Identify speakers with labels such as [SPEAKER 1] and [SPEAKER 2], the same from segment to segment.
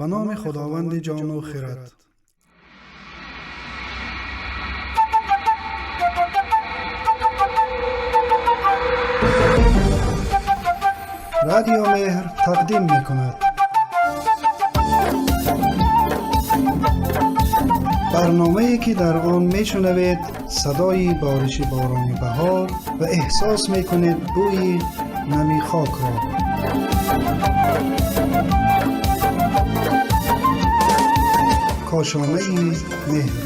[SPEAKER 1] Ба номи Худованди ҷону хирад. Радио Меҳр тақдим мекунад. Барномае ки дар он мешунавед садои бориши борони баҳор ва эҳсос мекунед бӯи нами хокро. Кошонаи меҳр.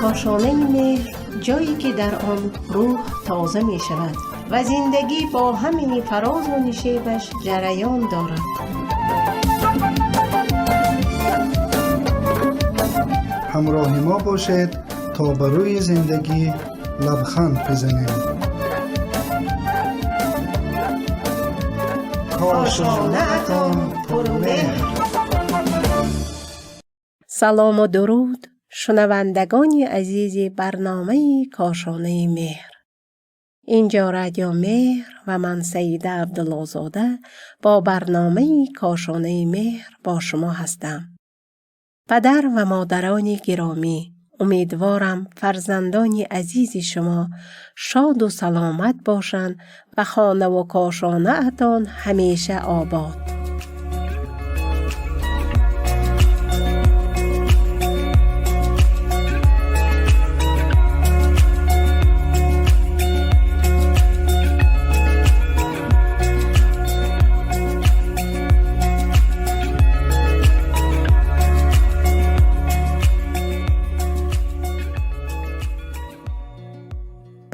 [SPEAKER 2] Кошонаи меҳр, ҷое ки дар он рӯҳ тоза мешавад ва зиндагӣ бо ҳамаи фарозу нишебаш ҷараён дорад.
[SPEAKER 1] Ҳамроҳи мо бошед, то ба рӯи зиндагӣ лабханд бизанем. Кошонаатон пурмеҳр.
[SPEAKER 2] Салому дуруд, шунавандагони азизи барномаи Кошонаи меҳр. Инҷо Радио Меҳр ва ман Саида Абдуллозода бо барномаи Кошонаи меҳр бо шумо ҳастам. Падар ва модарони гиромӣ, умедворам фарзандони азизи шумо шоду саломат бошанд ва хонаву кошонаатон ҳамеша обод.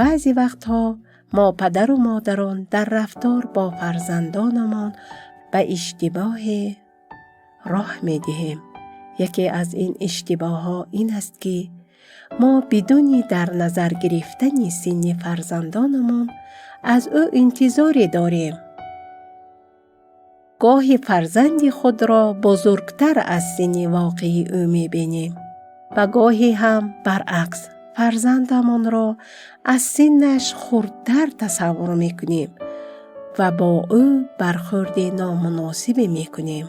[SPEAKER 2] Баъзе вақтҳо мо падару модарон дар рафтор бо фарзандонамон ба иштибоҳе роҳ медиҳем. Яке аз ин иштибоҳҳо ин аст, ки мо бидуни дар назар гирифтани синни фарзандонамон аз ӯ интизоре дорем. Гоҳи фарзанди худро бузургтар аз синни воқеии ӯ мебинем ва гоҳе ҳам баръакс фарзандамонро аз синнаш хурдтар тасаввур мекунем ва бо ӯ бархӯрди номуносибе мекунем.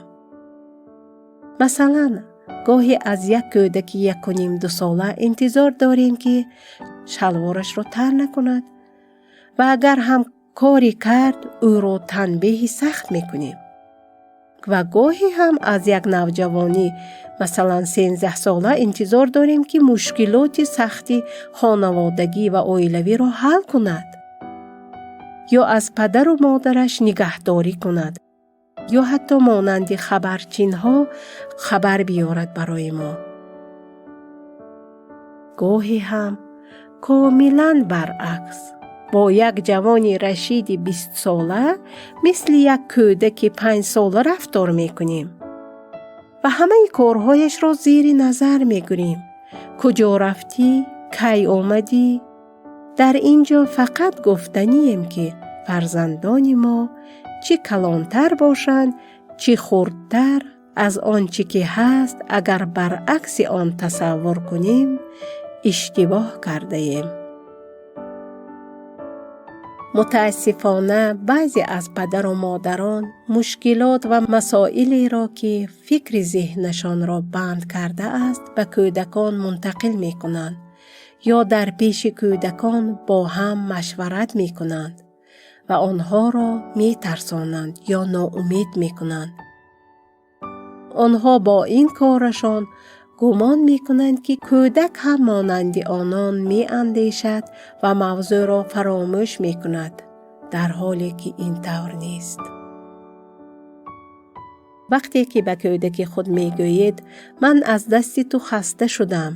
[SPEAKER 2] Масалан, гоҳе аз як кӯдаки якуним-дусола интизор дорем, ки шалворашро тар накунад ва агар ҳам коре кард, ӯро танбеҳи сахт мекунем. Ва гоҳе ҳам аз як навҷавонӣ, масалан 13сола, интизор дорем, ки мушкилоти сахти хонаводагӣ ва оилавиро ҳал кунад ё аз падару модараш нигаҳдорӣ кунад ё ҳатто монанди хабарчинҳо хабар биёрад барои мо. Гоҳе ҳам комилан баръакс, бо як ҷавони рашиди 20сола мисли як кӯдаки 5сола рафтор мекунем ва ҳамаи корҳояшро зери назар мегирем. Куҷо рафтӣ? Кай омадӣ? Дар ин ҷо фақат гуфтанием, ки фарзандони мо чӣ калонтар бошанд, чӣ хурдтар, аз он чӣ ки ҳаст, агар баръакси он тасаввур кунем, иштибоҳ кардаем. Мутаассифона, баъзе аз падару модарон мушкилот ва масоилеро, ки фикри зеҳнашонро банд кардааст, ба кӯдакон мунтақил мекунанд ё дар пеши кӯдакон бо ҳам машварат мекунанд ва онҳоро метарсонанд ё ноумед мекунанд. Онҳо бо ин корашон гумон мекунанд, ки кӯдак ҳам монанди онон меандешад ва мавзӯъро фаромӯш мекунад, дар ҳоле ки ин тавр нест. Вақте ки ба кӯдаки худ мегӯед: «Ман аз дасти ту хаста шудам»,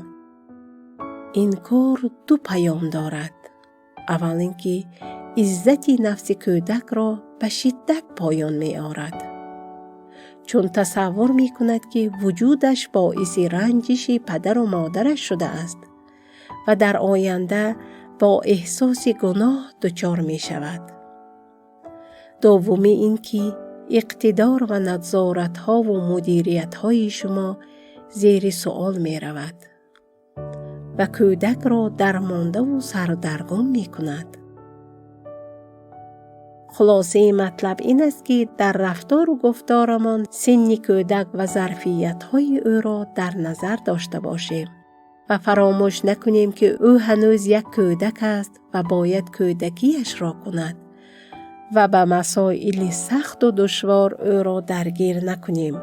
[SPEAKER 2] ин кор ду паём дорад. Аввал ин ки иззати нафси кӯдакро ба шиддат поён меорад, чун тасаввур мекунад, ки вуҷудаш боиси ранҷиши падару модараш шудааст ва дар оянда бо эҳсоси гуноҳ дучор мешавад. Дуввумӣ ин ки иқтидор ва назоратҳову мудириятҳои шумо зери суол меравад ва кӯдакро дармондаву сардаргум мекунад. Хулосаи матлаб ин аст, ки дар рафтору гуфторамон синни кӯдак ва зарфиятҳои ӯро дар назар дошта бошем ва фаромӯш накунем, ки ӯ ҳанӯз як кӯдак аст ва бояд кӯдакиашро кунад ва ба масоили сахту душвор ӯро даргир накунем.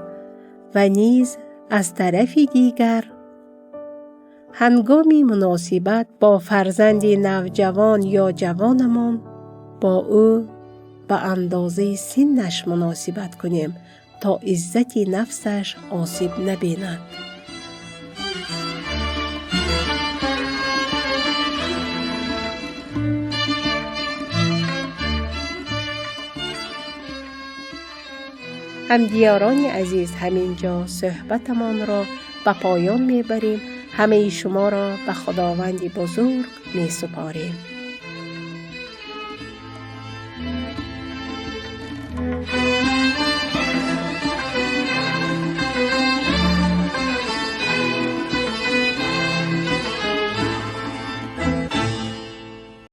[SPEAKER 2] Ва низ аз тарафи дигар, ҳангоми муносибат бо фарзанди навҷавон ё ҷавонамон бо ӯ ба андозаи синнаш муносибат кунем, то иззати нафсаш осеб набинад. Ҳамдиёрони азиз, ҳамин ҷо суҳбатамонро ба поён мебарем. Ҳамаи шуморо ба Худованди бузург месупорем.